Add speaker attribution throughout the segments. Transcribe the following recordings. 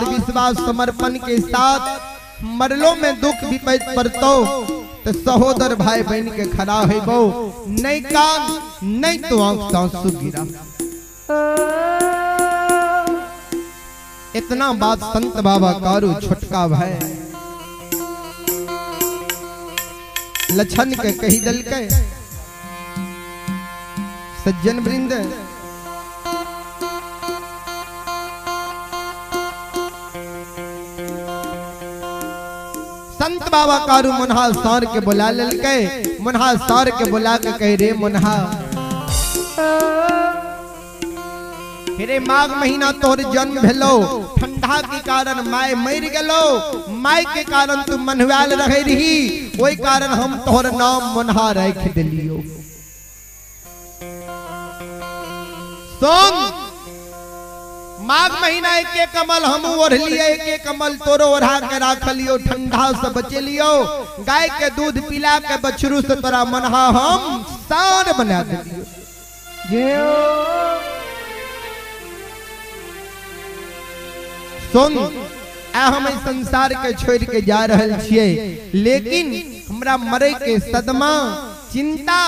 Speaker 1: विश्वास समर्पण के साथ मरलो में दुख विपद पड़तो तो सहोदर भाई बहन के खड़ा होबो, नहीं कान नहीं तो आंख आंसू गिरा। इतना बात संत बाबा कारू छोटका भाई लछन के कही दल के। सज्जन वृंद, संत बाबा कारू मुन्हा सार के बुला ललके, मुन्हा सार के बुला के कह रे मुन्हा, रे माघ महीना तोर जन्म भेलो, ठंडा के कारण my मर गेलो, my के कारण तू मनवाल रहे रही, ओई कारण हम तोहर नाम मुन्हा रख दिलियो। सुन, माघ महीना एक कमल हम ओढ़लिए, एक कमल तोरो ओढ़ा के राखलियो, ठंडा से बचेलियो, गाय के दूध पिला के बछरू से तोरा मनहा हम सार बना दिलियो। सुन, आ हम संसार के छोड़ के जा रहल छिए, लेकिन हमरा मरे के सदमा चिंता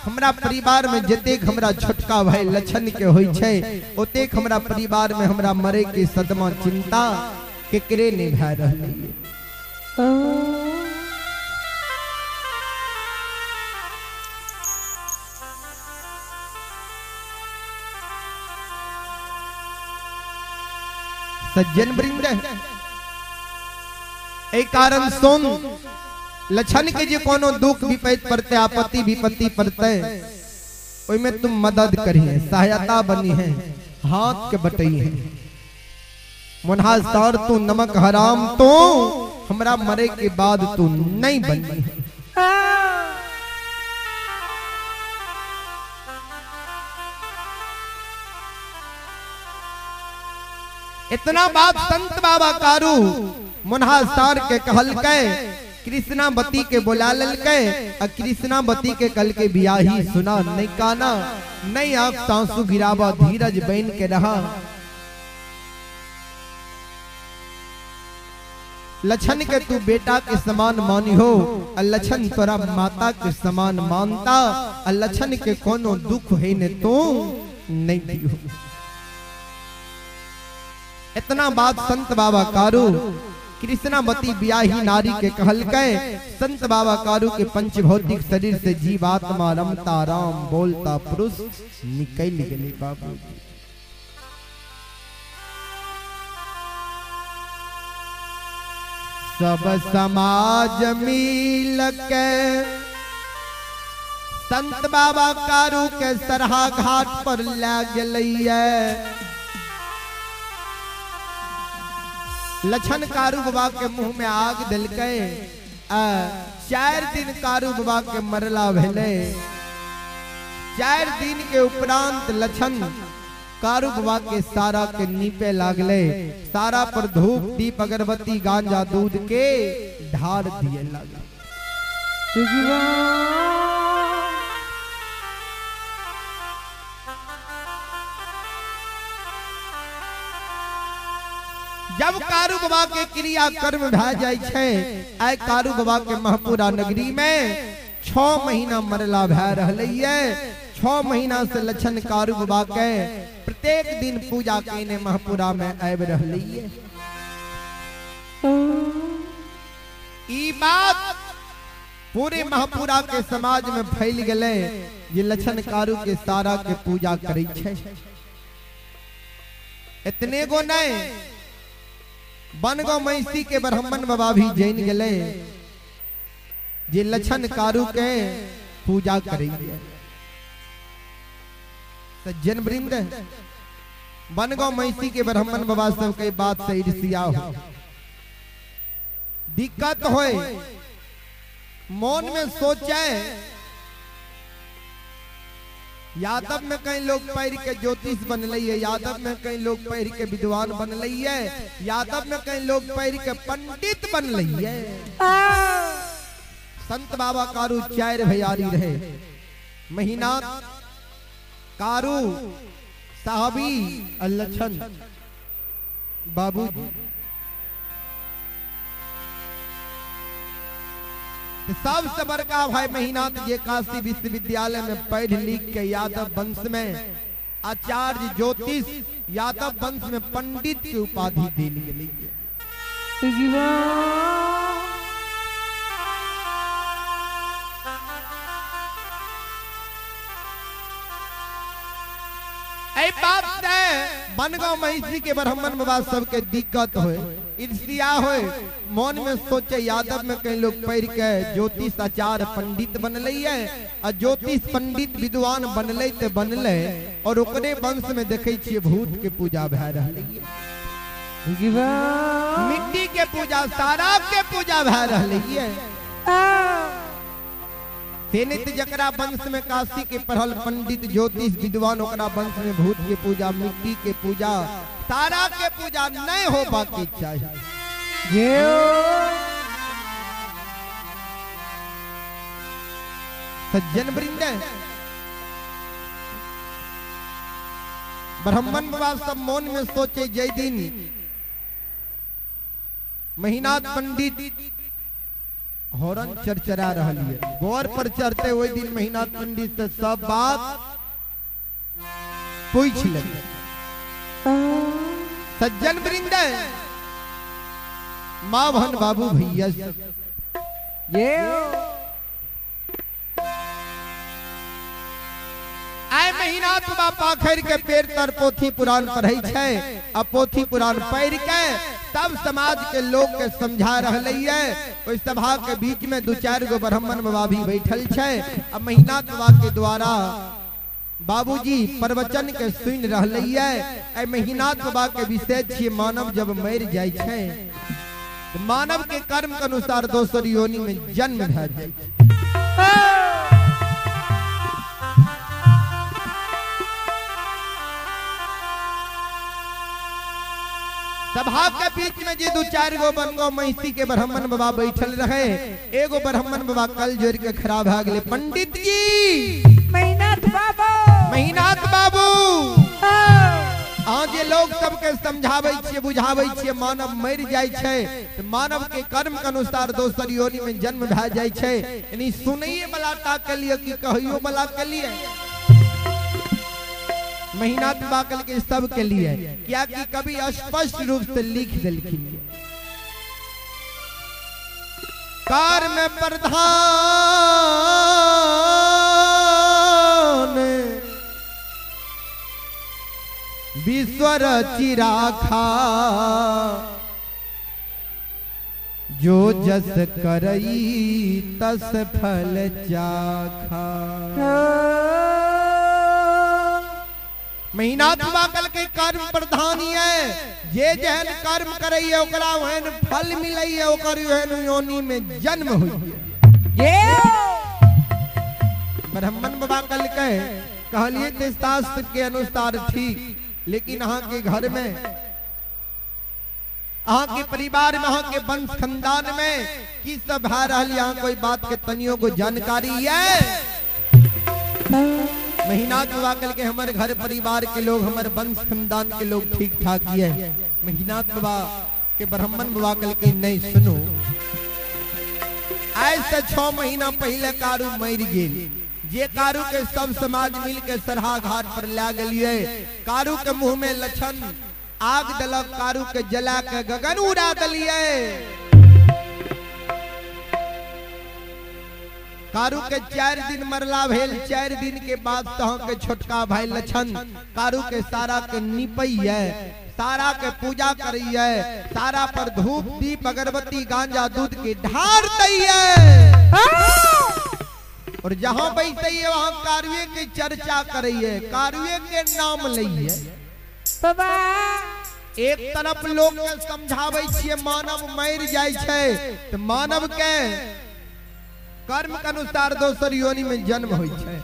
Speaker 1: हमरा परिवार में जतेक हमरा छोटका भाई लछन के होई छै ओतेक हमरा परिवार में हमरा मरे के सदमा चिंता केकरे नहीं भए रहल। सज्जन वृंद, ए कारण सुन, लछन के जे कोनो दुख विपत्ति पड़ते, आपत्ति विपत्ति पड़ते, ओइमे तुम मदद करिए, सहायता बनी है, हाथ के बटई है। मुन्हा सार तू नमक हराम तो हमरा मरे के बाद तू नहीं बनी है। इतना बात संत बाबा कारू मुन्हा सार के कहलकै, कृष्णावती के बुला ललकै, आ कृष्णावती के कल के बियाही सुना, नहीं काना नहीं आंख सांसू गिरावा, धीरज बन के रहा। लछन के तू बेटा के समान मानी हो, लछन तोरा माता के समान मानता, लछन के कोनो दुख है ने तू नहीं दियो। इतना बात संत बाबा कारू कृष्णावती ब्याही नारी के कहलकै, संत बाबा कारू के पंच भौतिक शरीर से जीवात्मा रमता राम बोलता पुरुष निकल गए बाबू। सब समाज मिल के संत बाबा कारू के सरहा घाट पर ले गेलैये। लछन कारू बाबा के मुंह में आग दिलकै, 4 दिन कारू बाबा के मरला भेलै। 4 दिन के उपरांत लछन कारू बाबा के सारा के नीपे लागले, सारा पर धूप दीप अगरबत्ती गांजा दूध के ढार दिए लागले। जब कारू बाबा के क्रिया कर्म भए जाय छै, आइ कारू बाबा के महपुरा नगरी में 6 महीना मरला भए रहलैये। 6 महीना से लछन कारू बाबा के प्रत्येक दिन पूजा केने महपुरा में आबि रहलैये। ई बात पूरे महपुरा के समाज में फैल गेलै जे लछन कारू के सारा के पूजा करै छै। इतने गो नहीं, बनगांव महिषी के ब्राह्मण बाबा भी जैन गए जे लछन कारू के पूजा करेंगे। सज्जन वृंद, बनगांव महिषी के ब्राह्मण बाबा सब के बात से ईर्ष्या हो, दिक्कत होए, मन में सोचे यादव में कई लोग पढ़ के ज्योतिष बन है, यादव में कई लोग पढ़ के विद्वान बन है, यादव में कई लोग पढ़ के पंडित बन है। संत बाबा कारू 4 भैयारी रहे, महीना कारू साहबी लछन बाबूजी। सबसे बड़का भाई महिनाथ जे काशी विश्वविद्यालय में पढ़ लिख के यादव वंश में आचार्य ज्योतिष यादव वंश में पंडित के उपाधि दिल गेलै। बात से बनगांव महिषी के ब्राह्मण बाबा सबके दिक्कत होए, ईर्ष्या होए, मन में सोचे यादव में कई लोग पढ़ के ज्योतिष आचार्य पंडित बनले है आ ज्योतिष पंडित विद्वान बनले ते बनले और ओकरे वंश में देखे छिए भूत के पूजा भए रहलै, मिट्टी के पूजा, शराब के पूजा भए रहलै है। जकरा वंश में काशी के पढ़ल पंडित ज्योतिष विद्वान ओकरा वंश में भूत के पूजा, मिट्टी के पूजा, तारा के पूजा नहीं हो बाकी चाहिए। सज्जन वृंद ब्राह्मण बाबा सब मन में सोचे जय दिन महिनाथ पंडित हॉर्न चरचरा रहा है गौर पर चढ़ते वही दिन महिनाथ पंडित से सब बात पूछ ले। सज्जन वृंद माँ बहन बाबू भैया ये आए महिनाथ बाबा पाखर के पेड़ तर पोथी पुराण पढ़ै छै आ पोथी पुराण पढ़ के सब समाज के लोग के समझा रहलै है। ओहि सभा के बीच में दू चार गो ब्राह्मण बाबा भी बैठल छै आ महिनाथ बाबा के द्वारा बाबूजी प्रवचन के सुन रहलै है। ए महिनाथ बाबा के विषय छियै मानव जब मरि जाइ छै मानव के कर्म के अनुसार दोसर योनि में जन्म भए जाइ छै। सभा के बीच में जे दू चार गो बनगो महिषी के ब्राह्मण बाबा बैठल रहे, एगो ब्राह्मण बाबा कल जोड़ के खड़ा भए गेले, पंडित जी
Speaker 2: महिनाथ बाबू,
Speaker 1: महिनाथ बाबू अहाँ जे लोग सबके समझाबै छियै बुझाबै छियै मानव मरि जाइ छै तऽ मानव के कर्म के अनुसार दोसर योनि में जन्म भए जाइ छै। यानी सुनैये वाला टा के लिए कि कहियो वाला के लिए? महिनाथ बाबा के सब के लिए, क्या कि कभी स्पष्ट रूप से लिख दिलखिन कर्म प्रधान विश्व चिराखा जो जस करई तस फल चाखा। महिनाथ बाबा कहलकै कर्म प्रधान है, जे जेहन कर्म करैये ओकरा ओहन फल मिलैये, ओकर ओहन योनि में जन्म होइये। ब्राह्मण बाबा कहलकै कहलिए ते शास्त्र के अनुसार ठीक, लेकिन अहाँ के घर में, अहाँ के परिवार में, अहाँ के वंश खानदान में की सब भए रहल, यहाँ कोई बात के तनियो को जानकारी है? महिनाथ बाबा कहलकै हमर घर परिवार के लोग, हमर वंश खानदान के लोग ठीक ठाक है। महिनाथ बाबा के ब्राह्मण बाबा कहलकै नहीं सुनो, आज से 6 महीना पहले कारू मरि गेल, जे कारू के सब समाज मिल के सरहा घाट पर ला गेलिए, कारू के मुंह में लक्षण आग दलक, कारू के जला के गगन उड़ा दिलिए, कारू के 4 दिन मरला भेल, 4 दिन के बाद तहाँ के छोटका भाई लक्षण कारू के सारा के निपैये, सारा के पूजा करिए, सारा पर धूप दीप अगरबत्ती गांजा दूध के ढार दैये और जहां बैठिए वहां कारुए के चर्चा करिए, कारुए के नाम लइए।
Speaker 2: बाबा
Speaker 1: एक तरफ लोग के समझाबै छियै मानव मरि जाइ छै तऽ मानव के कर्म के अनुसार दोसर योनि में जन्म होइ छै।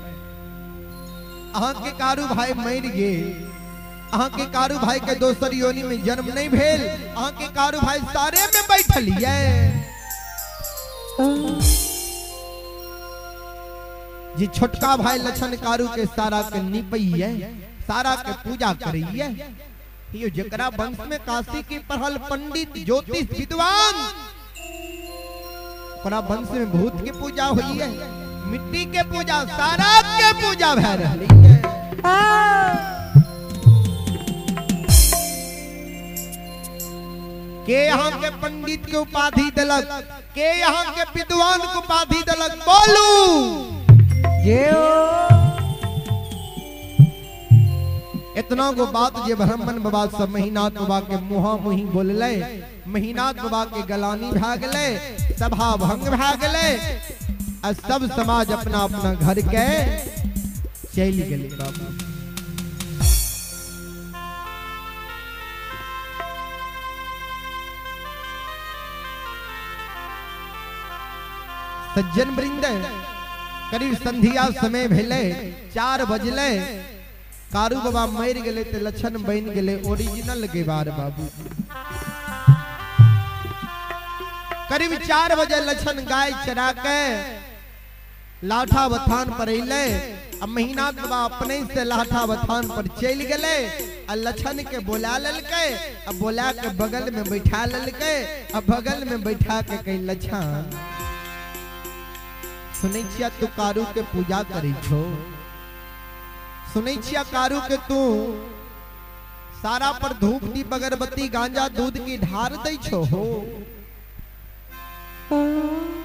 Speaker 1: अहाँ के कारू भाई मरि गेल, अहाँ के कारू भाई के दोसर योनि में जन्म नहीं भेल, अहाँ के कारू भाई सारे में बैठल ये जी छोटका भाई लक्षण कारू के सारा के निपैये, सारा के पूजा करैये। यो जकरा वंश में काशी के पढ़ल पंडित ज्योतिष विद्वान ओकरा वंश में भूत के पूजा हुई है, मिट्टी के पूजा, सारा के पूजा भए रहली है। के यहाँ के पंडित के उपाधि दिलक, के यहाँ के विद्वान के उपाधि दिलक, बोलू इतना गो बात जे ब्राह्मण बाबा सब महिनाथ बाबा के मुहा मुही बोलले, महिनाथ बाबा के गलानी भए गेलै, सभा भंग भए गेलै आ सब समाज अपना अपना घर के चलि गेलै बाबू। सज्जन वृंद, करीब संध्या समय भेलै, 4 बजलै, कारू बाबा मरि गेलै ते लक्षण बनि गेलै ओरिजिनल गेवार बाबू। करीब 4 बजे लक्षण गाय चरा के लाठा बथान पर अयलै आ महिनाथ बाबा अपने से लाठा बथान पर चलि गेलै आ लक्षण के बोला लेलकै आ बोला के बगल में बैठा लेलकै आ बगल में बैठा के कही लक्षण सुनै छिया तू कारू के पूजा करै छो, सुनै छिया कारू के तू सारा पर धूप दीप अगरबत्ती गांजा दूध की ढार दै छो हो,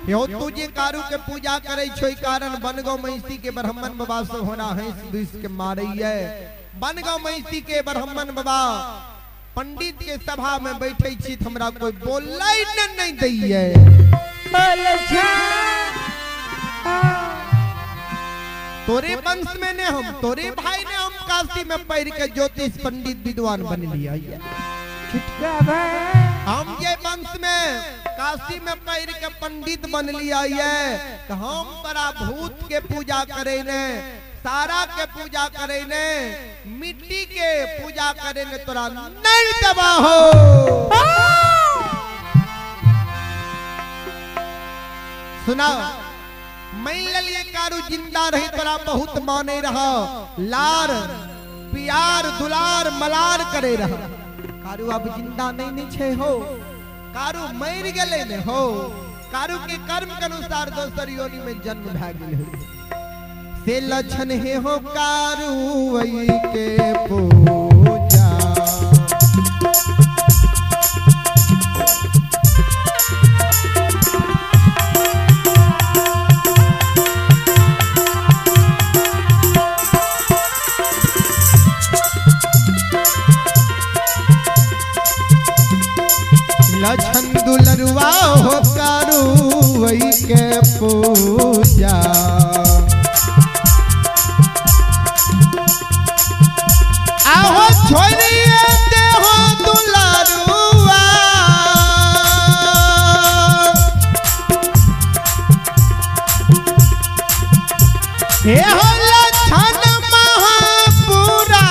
Speaker 1: यो तू जे कारू के पूजा करे छो ई कारण बनगांव महिषी के ब्राह्मण बाबा सब होना हंस दुस के मारैये। बनगांव महिषी के ब्राह्मण बाबा पंडित के सभा में बैठे छी त हमरा कोई बोलै नहीं दैये। तोरे वंश में ने हम, तोरे भाई ने हम काशी में पढ़ के ज्योतिष पंडित विद्वान बन लिया। हम ये वंश में काशी में पढ़ के पंडित बन लिया ये, तो हम बड़ा भूत के पूजा करे ने, सारा के पूजा करे ने, मिट्टी के पूजा करे ने, तोरा नहीं दबा हो। सुनाओ मैं लिए कारू जिंदा रही तोरा बहुत माने रहा, लार प्यार दुलार मलार करे रहा। कारू अब जिंदा नहीं नहीं छे हो, कारू मर गेले ने हो, कारू के कर्म के अनुसार दोसर योनि में जन्म भए गेल हो। से लक्षण हे हो कारू वही के पूजा, लक्षण दुलरुआ हो कारू वही के पूजा। आहो छोड़िए दे हो दुलरुआ, हे हो लक्षण महापुरा,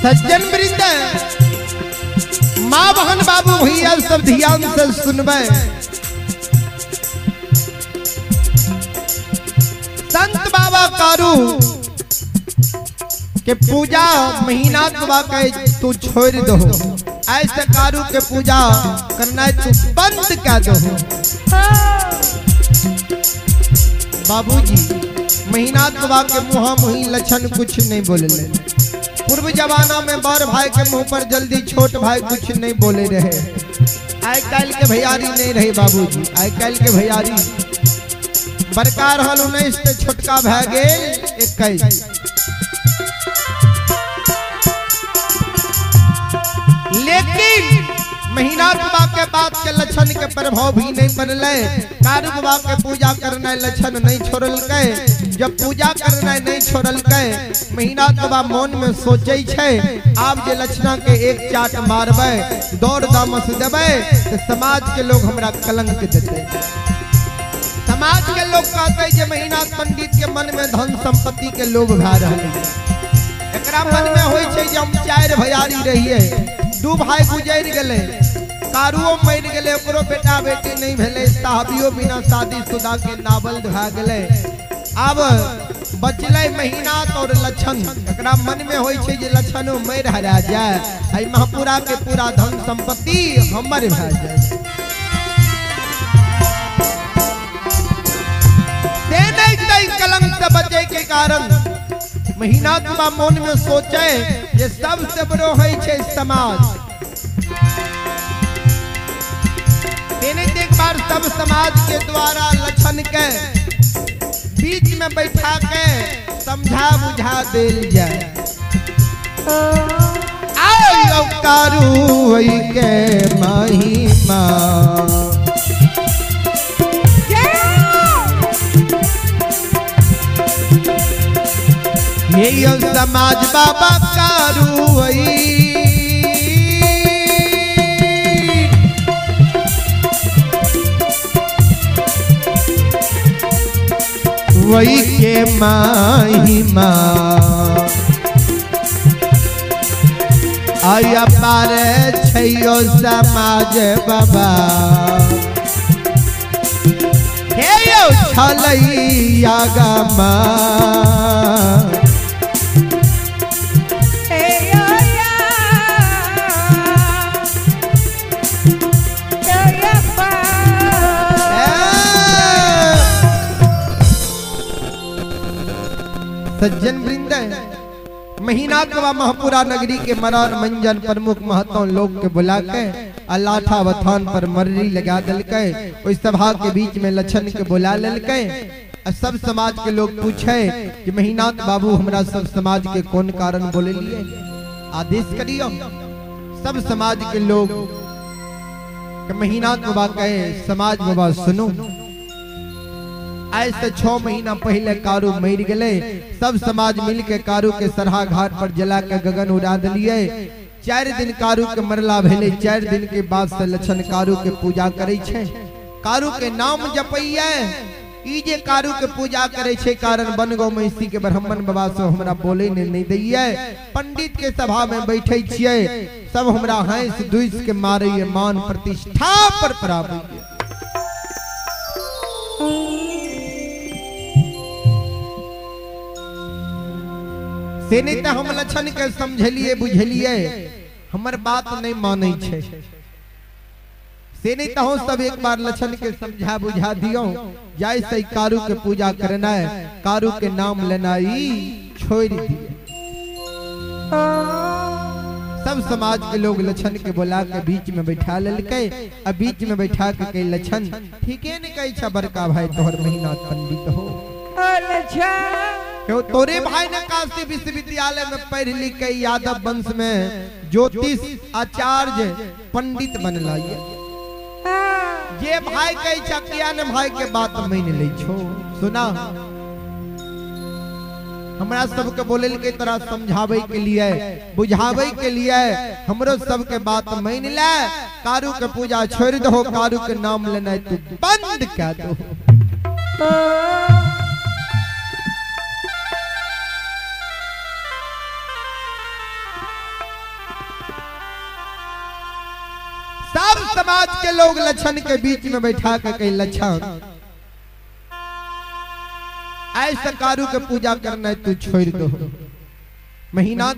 Speaker 1: सज्जन वृंद, माँ बहन बाबू भैया सब ध्यान से सुनबे। संत बाबा कारू के पूजा महीना बाबा के तू छोड़ दो, ऐसे कारू के पूजा करना तू बंद कर दो। बाबूजी महीना बाबा के मुँह मुही लक्षण कुछ नहीं बोले। पूर्व जमाना में बड़ भाई के मुंह पर जल्दी छोट भाई कुछ नहीं बोले रहे। आइ काल्हि के भैयारी नहीं रहे बाबूजी, आइ काल्हि के भैयारी बड़का रहल 19 ते छोटका भए गेल 21। लेकिन महीना बाबा के बात के लक्षण के प्रभाव भी नहीं पड़ले। कारू बाबा के पूजा करना लक्षण नहीं छोड़लकै। जब पूजा करना नहीं छोड़लकै महीना बाबा मन में सोचै छै आब जे लक्षणा के एक चाट मारबै दौड़ दामस देबै तो समाज के लोग हमरा कलंक देतै। समाज के लोग कहते जे महीना पंडित के मन में धन संपत्ति के लोभ भए रहल है। एकरा मन में होइ छै जे हम 4 भैयारी रहिए, 2 भाई गुजर गेले, कारुओ मरि गेले, ओकरो बेटा बेटी नहीं भेले, साहबियो बिना शादी शुदा के नावल भए गेले। आब बचलै महीना और लक्षण। एकरा मन में होइ छै जे लक्षणो मरि हरा जाए, एहि महापुरा के पूरा धन संपत्ति हमर भए जाए। ते नहीं तै कलंक से बचे के कारण महीना बाबा मन में सोचे जे सबसे बड़ो होइ छै समाज। तेने एक बार सब समाज के द्वारा लक्षण के बीच में बैठा के समझा बुझा देल जाए। आयो कारू के महिमा ये समाज बाबा कारू वही के महिमा आया पार छैयो समाज बाबा हे यो छलैया गमा सज्जन वृंद महीना बाबा महापुरा नगरी के मरार मंजन प्रमुख महतो लोग के बुला के अलाठा वथान पर मर्री लगा दिलकै। ओहि सभा के बीच में लक्षण के बुला ललकै। सब समाज के लोग पूछे कि महीनाथ बाबू हमरा सब समाज के कौन कारण बोले लिए, आदेश करियो। सब समाज के लोग महीनाथ बाबा कहे समाज बाबा सुनो, आज से 6 महीना पहले कारू मर गए। सब समाज मिल के कारू के सरहा घाट पर जला के गगन उड़ा दिलिए। 4 दिन कारू के मरला भेले। 4 दिन के बाद से लक्षण कारू के पूजा करे छे, कारू के नाम जपैये। ई जे कारू के पूजा करे छे कारण बनगांव महिषी के ब्राह्मण बाबा से हमरा बोले ने नहीं दैये। पंडित के सभा में बैठे छियै, सब हमरा हंस दुइस के मारैये, मान प्रतिष्ठा पर पराबैये। से नहीं तो हम लक्षण के समझलिए बुझलिए, हमर बात नहीं मानै छे। से नहीं तो सब एक बार लक्षण के समझा बुझा दियो, जाय से कारू के पूजा करना है, कारू के नाम लेना ही छोड़ दिए। सब समाज के लोग लक्षण के बोला के बीच में बैठा ललकै। अब बीच में बैठा के कही लक्षण ठीके ने कही छा बड़का भाई तोहर महीना पंडित हो। क्यों तोरे भाई ने काशी विश्वविद्यालय में पढ़ लिख के यादव वंश में ज्योतिष आचार्य पंडित बनला। ये भाई कही छा किया ने भाई के बात मान ले छो। सुना हमरा सबके बोले के तोरा समझावे के लिए बुझावे के लिए हमरो सबके बात मान ले, कारू के पूजा छोड़ दो, कारू के नाम लेना तू बंद कर दो। सब समाज के लोग लक्षण के बीच में बैठा के कही लक्षण ऐसे कारू के पूजा करना तू छोड़ दो। महीना